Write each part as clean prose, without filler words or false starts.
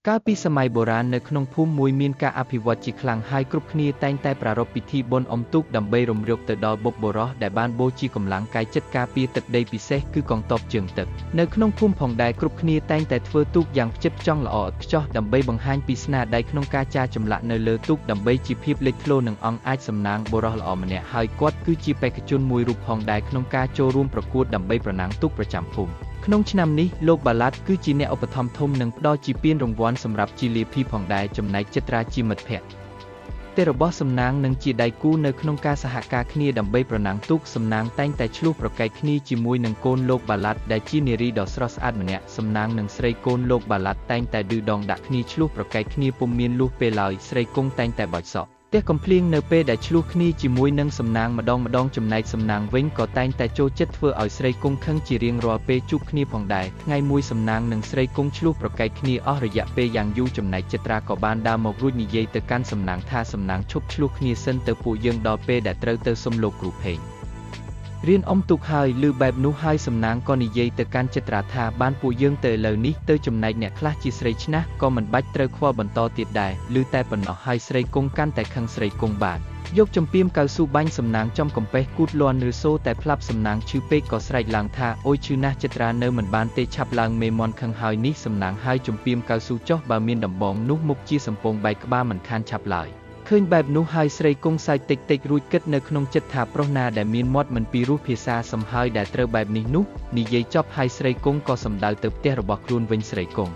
កាលពីសម័យបុរាណនៅក្នុងភូមិមួយមានការអភិវឌ្ឍជាខ្លាំងហើយគ្រប់គ្នាតែងតែប្រារព្ធពិធីបុណ្យអុំទូកដើម្បីរំលឹកទៅដល់បុព្វបុរសដែលបានបូជាកម្លាំងកាយចិត្តការពារទឹកដីពិសេសគឺកងទ័ពជើងទឹកនៅក្នុងភូមិផងដែរគ្រប់គ្នាតែងតែធ្វើទូកយ៉ាងផ្ចិតផ្ចង់ល្អឥតខ្ចោះដើម្បីបង្ហាញពីស្នាដៃក្នុងការចារចម្លាក់នៅលើទូកដើម្បីជាភាពលេចធ្លោនិងអង្គអាចសំណាងបុរសល្អម្នាក់ហើយគាត់គឺជាបេក្ខជនមួយរូបផងដែរក្នុងការចូលរួមប្រកួតដើម្បីប្រណាំងទូកប្រចាំភូមិក្នុងឆ្នាំនេះលោកបាឡាត់គឺជាអ្នកឧបត្ថម្ភធំនិងផ្ដល់ជាពានរង្វាន់សម្រាប់ជាលាភីផងដែរចំណែកចិត្រាជាមិត្តភក្តិទេរបស់សំណាងនិងជាដៃគូនៅក្នុងការសហការគ្នាដើម្បីប្រណាំងទូកសំណាងតែងតែឈ្លោះប្រកែកគ្នាជាមួយនឹងកូនលោកបាឡាត់ដែលជានារីដ៏ស្រស់ស្អាតម្នាក់សំណាងនិងស្រីកូនលោកបាឡាត់តែងតែឌឺដងដាក់គ្នាឈ្លោះប្រកែកគ្នាពុំមានលុះពេលឡើយស្រីគង់តែងតែបោចសក់ផ្ទះកំភ្លៀងនៅពេលដែលឈ្លោះគ្នាជាមួយនឹងសំណាងម្ដងម្ដងចំណែកសំណាងវិញក៏តែងតែចូលចិត្តធ្វើឲ្យស្រីគង់ខឹងជារៀងរាល់ពេលជួបគ្នាផងដែរថ្ងៃមួយសំណាងនិងស្រីគង់ឈ្លោះប្រកែកគ្នាអស់រយៈពេលយ៉ាងយូរចំណែកចិត្រាក៏បានដើរមករួចនិយាយទៅកាន់សំណាងថាសំណាងឈប់ឈ្លោះគ្នាសិនទៅពួកយើងដល់ពេលដែលត្រូវទៅសុំលោកគ្រូផេងរៀនអុំទូកហើយឮបែបនោះហើយសំណាងក៏និយាយទៅកាន់ចិត្រាថាបានពួកយើងទៅឥឡូវនេះទៅចំណែកអ្នកខ្លះជាស្រីឆ្នះក៏មិនបាច់ត្រូវខ្វល់បន្តទៀតដែរឮតែប៉ុណ្ណោះហើយស្រីគង់កាន់តែខឹងស្រីគង់បានយកចំពីមកៅស៊ូបាញ់សំណាងចំកំពេះគូតលាន់ឬសូតែផ្លាប់សំណាងឈឺពេកក៏ស្រែកឡើងថាអូយឈឺណាស់ចិត្រានៅមិនបានទេឆាប់ឡើងមេមន់ខឹងហើយនេះសំណាងហើយចំពីមកៅស៊ូចុះបើមានដំបងនោះមុខជាសំពងបែកក្បាលមិនខានឆាប់ឡើយឃើញបែបនោះហើយស្រីគង់សើចតិចតិចរួចគិតនៅក្នុងចិត្តថាប្រុសណាដែលមានមាត់មិនពីរោះភាសាសំហើយដែលត្រូវបែបនេះនោះនិយាយចប់ហើយស្រីគង់ក៏សំដៅទៅផ្ទះរបស់ខ្លួនវិញស្រីគង់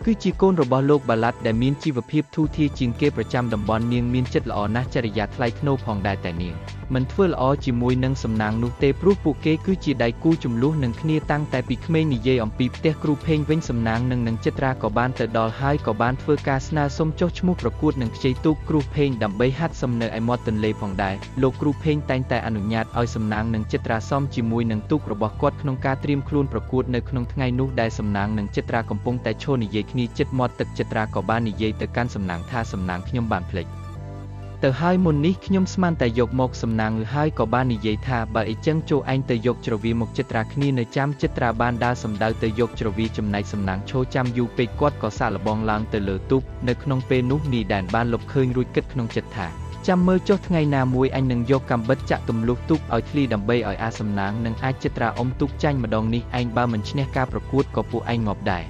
គឺជាកូនរបស់លោកបាឡាត់ដែលមានជីវភាពធូរធារជាងគេប្រចាំតំបន់នាងមានចិត្តល្អណាស់ចរិយាថ្លៃថ្នូរផងដែរតែនាងមិនធ្វើល្អជាមួយនឹងសំណាងនោះទេព្រោះពួកគេគឺជាដៃគូជម្លោះនឹងគ្នាតាំងតែពីក្មេងនិយាយអំពីផ្ទះគ្រូផេងវិញសំណាងនឹងចិត្រាក៏បានទៅដល់ហើយក៏បានធ្វើការស្នើសុំចុះឈ្មោះប្រកួតនឹងខ្ចីទូកគ្រូផេងដើម្បីហាត់សំនៅឯមាត់ទន្លេផងដែរលោកគ្រូផេងតែងតែអនុញ្ញាតឲ្យសំណាងនឹងចិត្រាសមជាមួយនឹងទូករបស់គាត់ក្នុងការត្រៀមខ្លួនប្រកួតនៅក្នុងថ្ងៃនោះដែលសំណាងនឹងចិត្រាកំពុងតែឈរនិយាយគ្នាជិតមាត់ទឹកចិត្រាក៏បាននិយាយទៅកាន់សំណាងថាសំណាងខ្ញុំបានភ្លេចទៅហើយមុននេះខ្ញុំស្មានតែយកមកសំណាងហើយក៏បាននិយាយថាបើអីចឹងចូលឯងទៅយកជ្រវាមកចិត្រាគ្នានៅចាំចិត្រាបានដើរសំដៅទៅយកជ្រវាចំណែកសំណាងឈរចាំយូរពេកគាត់ក៏សាកល្បងឡើងទៅលើទូកនៅក្នុងពេលនោះនីដែនបានលុបឃើញរួចគិតក្នុងចិត្តថាចាំមើលចុះថ្ងៃណាមួយអញនឹងយកកាំបិតចាក់ទម្លុះទូកឲ្យធ្លីដើម្បីឲ្យអាសំណាងនិងអាចចិត្រាអុំទូកចាញ់ម្ដងនេះឯងបើមិនឈ្នះការប្រកួតក៏ពួកឯងងាប់ដែរ